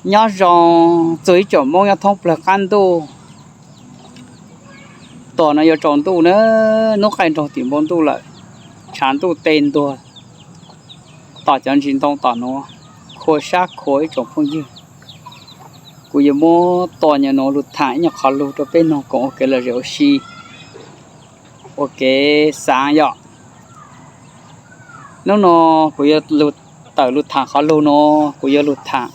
Nyob zoo txog ib tsoom Hmoob nyob thoob plawg qab ntuj. Tom no yuav tsaus ntuj na, hnub qaij nrog tim npoo ntuj lawm, tshav ntuj tes ntuag tom cov ntsis ntoo tom nuav, khua sab khua ib tsoom phooj ywg. Kuv yuav muab tua nyuam nuav lug tham ib nyuag qhov lug rau peb noog koom ua kev lom zem ua si, ua kev xaav yom. Hnub no kuv yuav lug tawm lug tham qhov lug nuav, kuv yuav lug tham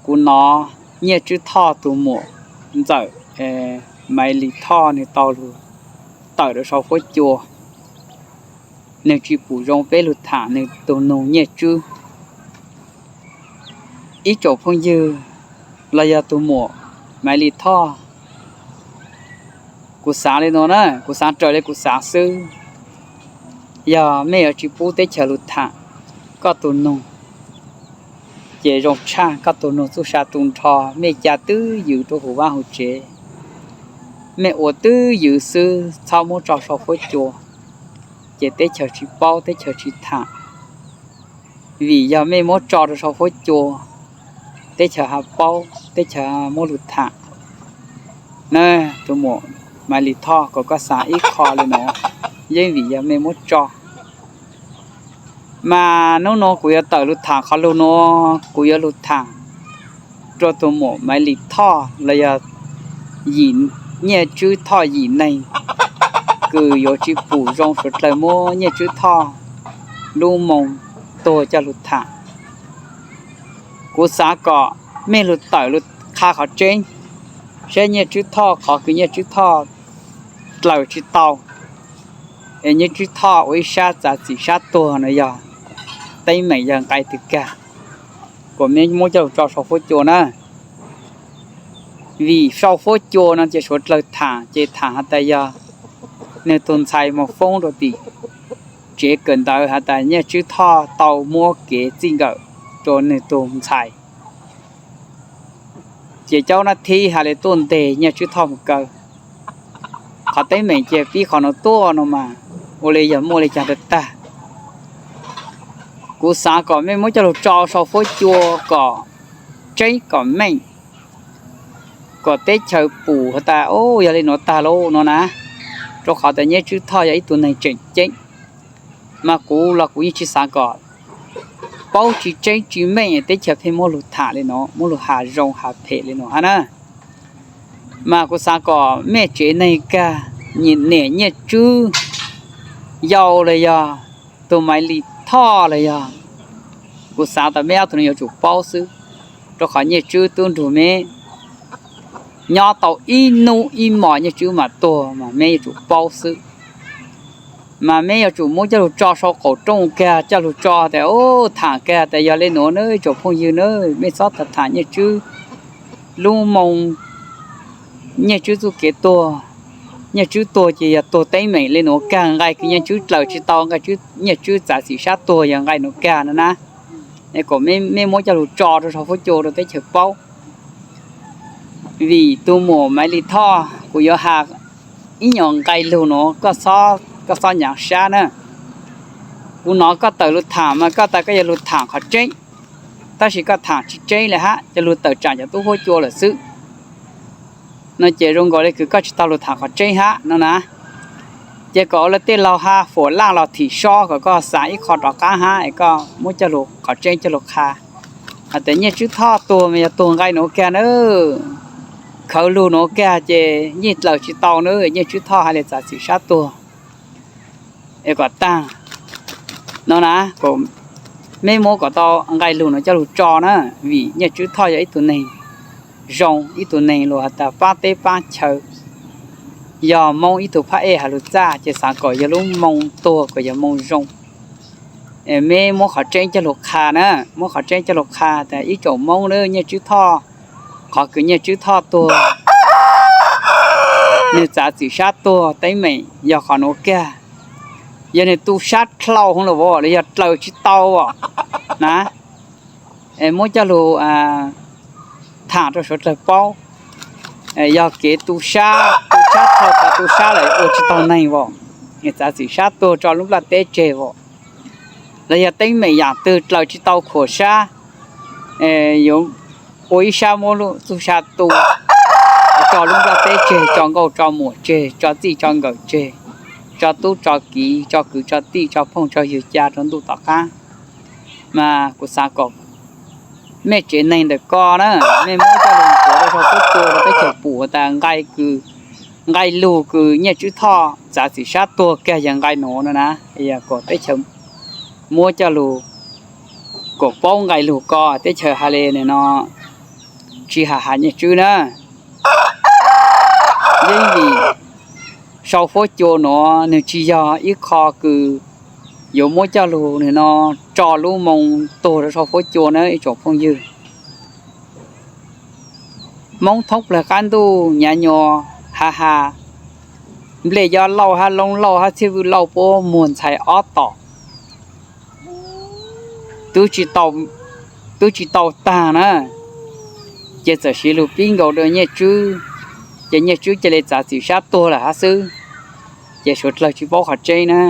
kuv nov Nyiaj Tswb Thoj tug muam ntxawm Maiv Lis Thoj nwg tau lug tawm rua sau fuab cua. Nwg tsi pum zoo peb lug tham nwg tug nug Nyiaj Tswb. Ib tsoom phooj ywg los yog tug muam Maiv Lis Thoj, kuv xaav le nuav na, kuv xaav raws le kuv xaav xwb. Yog mej yuav tsi pub teb chaws lug tham koj tug nug, ces zoo tshaj koj tug nug txuj sa tu nrho, mej ca twb ywm rua huv vaab huv tsev, mej ua twb ywm xwb txhob muab tso sau fuab cua, ces teb chaws tsi paub teb chaws tsi tham. Vim yog mej muab tso rua sau fuab cua, teb chaws ha paub teb chaws muab lug tham na. Tug muam Maiv Lis Thoj, kom koj xaav ib qho le nuav, yeej vim yog mej muab tso. Mas hnub nuav kuv yuav tawm lug tham qhov lug nuav, kuv yuav lug tham rua tug muam Maiv Lis Thoj los yog Nyiaj Tswb Thoj yim neeg kws yuav tsi pum zoo suav dlawg muab Nyiaj Tswb Thoj lub moo tuag coj lug tham. Kuv xaav kom mej lug tawm lug qha qhov tseeb, saib Nyiaj Tswb Thoj qhov kws Nyiaj Tswb Thoj dlaws tsi tau, es Nyiaj Tswb Thoj ua ib sab txav txim sab tuag no yog teeb meem yog nqai twg kag, kom mej muab coj lug tso sau fuab cua na. Vim sau fuab cua no ces suav dlawg tham ces tham has tas yog nwg tug ntxhais moog foob rua tim tsev kawm ntawv has tas Nyiaj Tswb Thoj tau muab kev txij nkawm rua nwg tug ntxhais, ces caub nab thib has le tuaj nteg Nyiaj Tswb Thoj moog kaw. Qhov teeb meem ces pib qhov nuav tuaj no mas ua le yog muaj le caag tag tag. Kuv xaav kom mej muab coj lug tso sau fuab cua kom tseeb kom meej, kom teb chaws pum has tas, o, yog le nuav tag lauj no na. Rua qhov tas Nyiaj Tswb Thoj yog ib tug neeg tseem ceeb, mas kuv los kuv yeej tsi xaav kom paub tsi tseeb tsi meej teb chaws pheej muab lug tham le nuav, muab lug has zoo has phem le nuav hab na. Mas kuv xaav kom mej tsev neeg kag, niam Nyiaj Tswb yau los yog tug Maiv Lis Thoj los yog, kuv xaav tas mej ob tug nuav yuav tsum paub xwb, rua qhov Nyiaj Tswb tub nrug meb nyob tau ib nub ib mos Nyiaj Tswb mam tuag mas meb yuav tsum paub xwb. Mas meb yuav tsum muab coj lug tso sau qaum rooj kag, coj lug tso tas, o, tham kag tas yog le nuav na, tsoom phooj ywg na, mej txhob tham tham Nyiaj Tswb lub moo, Nyiaj Tswb txuj kev tuag. Nyiaj Tswb tuag ces yog tuag teeb meem le nuav kag, nqai kws Nyiaj Tswb dlaws tsi tau, nqai Nyiaj Tswb txav txim sab tuag yog nqai nuav kag no na. Es kom mej muab coj lug tso rua sau fuab cua rua teb chaws paub. Vim tug muam Maiv Lis Thoj, kuv yuav has ib nyuag nqai lug nuav, koj txhob nyaav sab na. Kuv nov koj tawm lug tham mas koj tas koj yuav lug tham qhov tseeb, tab sis koj tham tsi tseeb le hab, coj lug tawm tsaam cov tub huab cua lawm xwb no ces zoo nkaus le kws koj tsi tau lug tham qhov tseeb hab no na. Ces kom ua le tej laug has fuam laj los thim sob, kom koj xaav ib qho rov qab hab es koj muab coj lug qhov tseeb coj lug qha has tas Nyiaj Tswb Thoj tuag mas yog tuag nqai nuav kag na, khawv lug nuav kag ces yeej dlaws tsi tau na, Nyiaj Tswb Thoj has le txav txim sab tuag. Es kom taag no na, meb muab kom tau nqai lug nuav coj lug tso na, vim Nyiaj Tswb Thoj yog ib tug neeg zoo, ib tug neeg luag has tas paab teb paab chaw, yog Moob ib tug phab ej has lug txaj, ces xaav kom yog lub moo tuag kom yog moo zoo. Meb muab qhov tseeb coj lug qha na, muab qhov tseeb coj lug qha tas ib tsoom Moob na, Nyiaj Tswb Thoj, qhov kws Nyiaj Tswb Thoj tuag, nwg txav txim sab tuag teeb meem yog qhov nuav kag, yog nwg tu sab dlhau hwv lawm los yog dlaws tsi tau na, muab coj lug tham rua suav dlawg paub. Yog kev tu sab, tu sab dlhau, qhov tu sab lawm ua tsi taug neeg as, txav txim sab tuag tso lub nplaj teb tseg as, los yog teeb meem yaam twg dlaws tsi tau khuam sab, yuav ua ib sab muab lub txuj sab tu, tso lub nplaj teb tseg, tso nkauj tso muam tseg, tso txij tso nkawm tseg, tso tub tso kiv, tso kwv tso tij, tso phooj tso ywg ca rau ntuj tom qab. Mas kuv xav kom mej tsev neeg ntawm ko na, mej muab coj lug nthuav rau sau fuab cua rau teb chaws pum tas nqai kws, nqai lug kws Nyiaj Tswb Thoj txav txim sab tuag kag yog nqai nuav no na, kom teb chaws muab coj lug kom paub nqai lug ko teb chaws hais le no tsis has has Nyiaj Tswb na. Yeej vim sau fuab cua nuav nwg tsis yog ib qho kws yuav muab coj lug nwg no tso lub moo tuag rau sau fuab cua na ib tsoom phooj ywg. Moob thoob plawg qaab ntuj nyav nyuas ha ha, nplej yob lauj hab loob lauj hab txhiab vwj lauj puab muag ntxhais ob tom, twb tsis tau taag na, ces txawm siv lug pib nkaus rau Nyiaj Tswb, ces Nyiaj Tswb ca le txav txim sab tuag lawm hab xwb, ces suav dlawg tsis paub qhov tseeb na.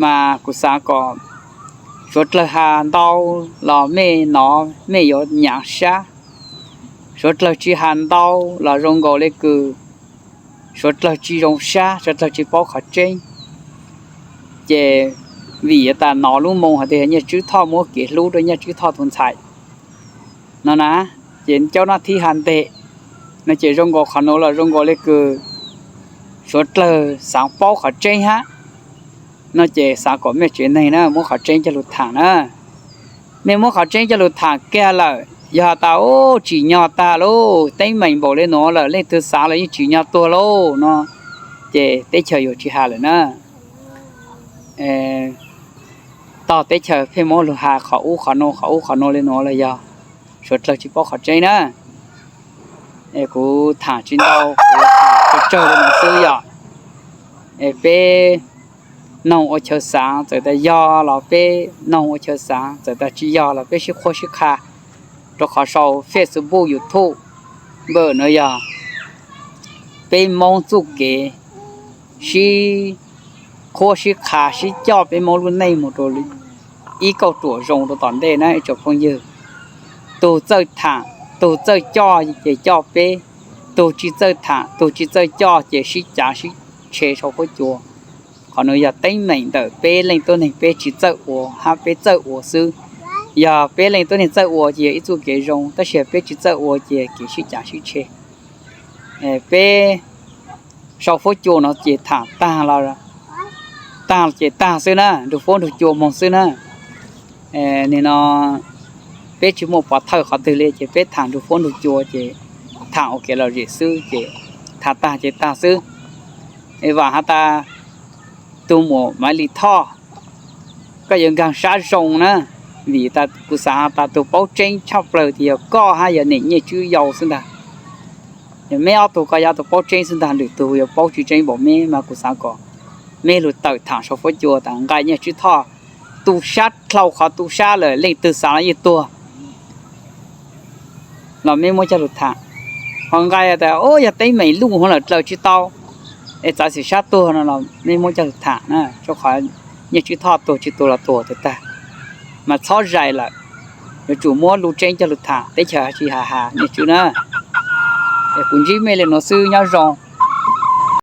Mas kuv xav kom suav dlawg has ntau los mej nov mej yuav nyaav sab, suav dlawg tsis has ntau los zoo nkaus le kws suav dlawg tsis zoo sab, suav dlawg tsis paub qhov tseeb. Ces vim yuav tas nov lub moo has tas Nyiaj Tswb Thoj muab kev hlub rau Nyiaj Tswb Thoj tus ntxhais no na, ces cov nab thib has nteg no ces zoo nkaus qhov nuav los zoo nkaus le kws suav dlawg xaav paub qhov tseeb hab no ces xav kom mej tsev neeg na muab qhov tseeb coj lug thaam na. Mej muab qhov tseeb coj lug thaam kag lawm yog has tas ub tsim nyog tag lauj, teeb meem npaum le nuav lawm leej twg xaav los yeej tsim nyog tuag lauj no, ces teb chaws yuav tsis has lawm na. Tog teb chaws pheej muab lug has qhov ub qhov nuav qhov ub qhov nuav le nuav los yog suav dlawg tsis paub qhov tseeb na. Kuv thaam tsis ntau, kuv thaam tsawg tsawg le nuav xwb yog peb noog ua chaw xaav, txawm tas yog los peb noog ua chaw xaav, txawm tas tsis yog los peb sib qhuab sib qha rau qhov sau Facebook YouTube npawm no yog peb Moob txuj kev sib qhuab sib qha sib coj peb Moob lub neej mus rau ib kauj ruam zoo rau tom ntej na ib tsoom phooj ywg. Tug txawj thaam tug txawj coj ces coj peb, tug tsis txawj thaam tug tsis txawj coj ces sib cav sib tshe sau fuab cua. Qhov nuav yog teeb meem ntawm peb leej tuab neeg peb tsis txawj ua hab peb txawj ua xwb. Yog peb leej tuab neeg txawj ua ces yog ib txuj kev zoo, tab sis peb tsis txawj ua ces kev sib cav sib tshe. Peb sau fuab cua no ces thaam taag los taag ces taag xwb na, nrug fuab nrug cua moog xwb na. Nim no peb tsis muaj pov thawj qhov twg li ces peb thaam nrug fuab nrug cua ces thaam ua kev lom zem xwb ces thaam taag ces taag xwb. Vaam has tas tug muam Maiv Lis Thoj, koj yuav nkaag sab zoo na, vim tas kuv xaav has tas tug paub tseeb tshaj plawg tias yog koj hab yog niam Nyiaj Tswb Yau xwb ntag. Yog meb ob tug koj yog tug paub tseeb xwb ntag, lwm tug yuav paub tsis tseeb npaum meb, mas kuv xaav kom meb lug tawm thaam sau fuab cua tas nqai Nyiaj Tswb Thoj tu sab dlhau qhov tu sab lawm leej twg xaav los yeej tuag los meb muab coj lug thaam. Ho nqai tas ub yog teeb meem luj hov lawm dlaws tsis tau es txav xim sab tuag no los meb muab coj lug thaam na, rau qhov Nyiaj Tswb Thoj tuag tsis tuag los tuag tag tag, mas txhob zais lawm, yuav tsum muab lub tseeb coj lug thaam, teb chaws tsis has has Nyiaj Tswb na. Es kuv ntsib mej le nuav xwb, nyob zoo.